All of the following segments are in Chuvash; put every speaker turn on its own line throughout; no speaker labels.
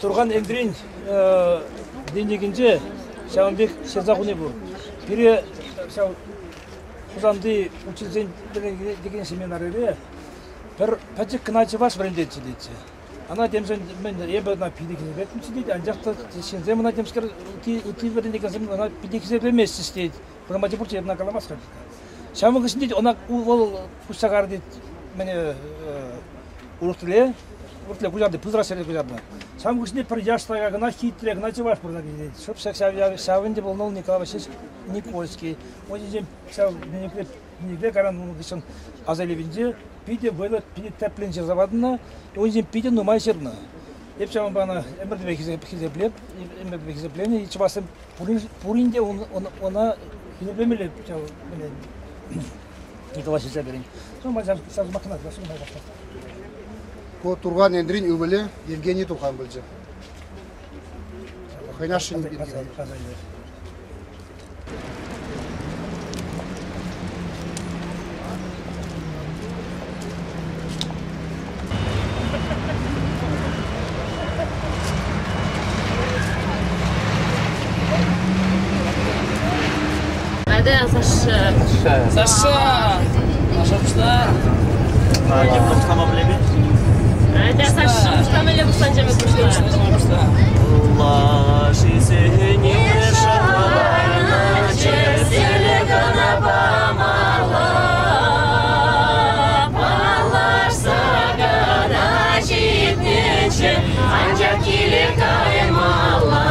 Турхан Энтрин дневникӗнче ҫавӑн пек ҫырса хуни пур. Пире ҫав Хусанти учительсен вӗрентекен семинарире пӗр пӗчӗк кӑна чӑваш вӗрентетчӗ тетчӗ. Ӑна темшӗн мӗн эпӗ ӑна питӗ хисеплеттӗмччӗ тет, анчах та ҫынсем ӑна темскер ытти вӗрентекенсем ӑна питӗ хисеплеместчӗҫ тет. Хушамачӗ пурччӗ, эпӗ ӑна каламас-ха. Ҫавӑн хыҫҫӑн тет ӑна вӑл куҫса кайрӗ тет, мӗне урӑх тӗле, урӑх тӗле куҫарнӑ, пысӑкрах ҫӗре куҫарнӑ. Ҫавӑн хыҫҫӑн пӗр яштака кӑна, хитре кӑна чӑваш пурӑнать тет. Шӑп ҫак ҫав ӗнтӗ пулнӑ Николай Васильевич Никольский. Он ҫинчен ҫав дневникре кайран ун хыҫҫӑн аса илӗвӗнче питӗ вӑйлӑ, питӗ тӗплӗн ҫырса патӑннӑ, ун ҫинчен питӗ нумай ҫырнӑ. Эп ҫавӑнпа ӑна ӗмӗртӗпе хисеплеп, ӗмӗртӗпе хисепленӗ, чӑвашсем пурин те ӑна хисеплемелле ҫав Николай Сисеберин.
Ку Турхан Энтрин ывӑлӗ Евгений Турхан пулчӗ. Хӑйне ашшӗн пирки.
Айда, Саша.
Саша! Саша пуҫла.
Пуҫлама пӗлемен.
Айда, Саша, пуҫлама эле пуҫланчӗ пуҫла.
Лашисене шӑварнӑ чӗрселе кӑна памалла.
Паллашса кӑна ҫитнӗччӗ, анчах киле каймалла.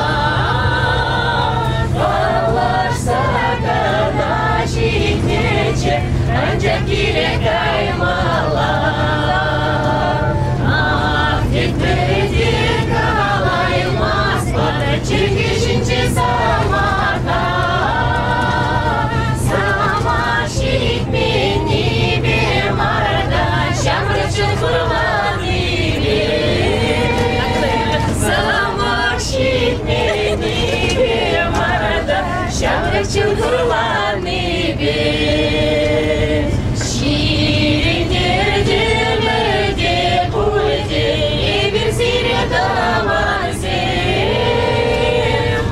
Паллашса кӑна ҫитнӗччӗ, анчах киле каймалла. Ах, тетпӗр те калаймастпӑр, чӗлхе ҫинче самаха. Сама ҫитменнипе мар та ҫамрӑк чун хурланнипе. Сама ҫитменнипе мар та ҫамрӑк чун хурланнипе. Ҫитӗнтертӗмӗр те пуль те эпир сире тӑвансем.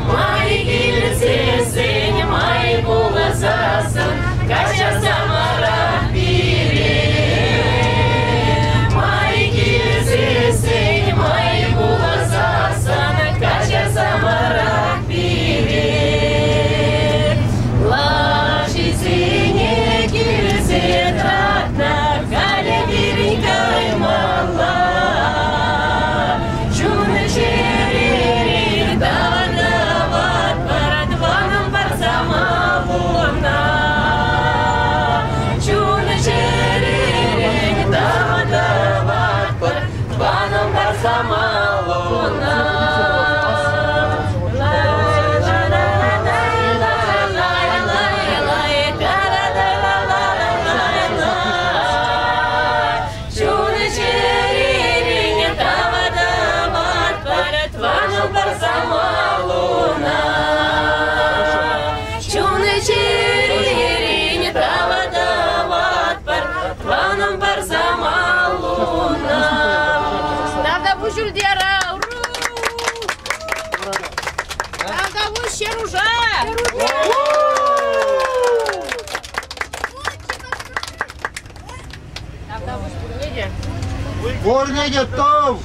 Май килсессӗн, май пулсассӑн, каҫарса марах пире. Май килсессӗн, май пулсассӑн, каҫарса марах пире. Лашисене килсе тӑратнӑ, халӗ пирӗн каймалла. Чун-чӗререн тав тӑватпӑр, тӑванӑм парса малуна. Чун-чӗререн тав тӑватпӑр, тӑванӑм парса малуна. Чун-чӗререн тав тӑватпӑр, тӑванӑм парса малуна. Чун-чӗререн тав тӑватпӑр, тӑванӑм парса малуна. Тавтапуҫ Ульдияра! Тавтапуҫ Ҫеруша! Тавтапуҫ пурне те!
Пурне те тав!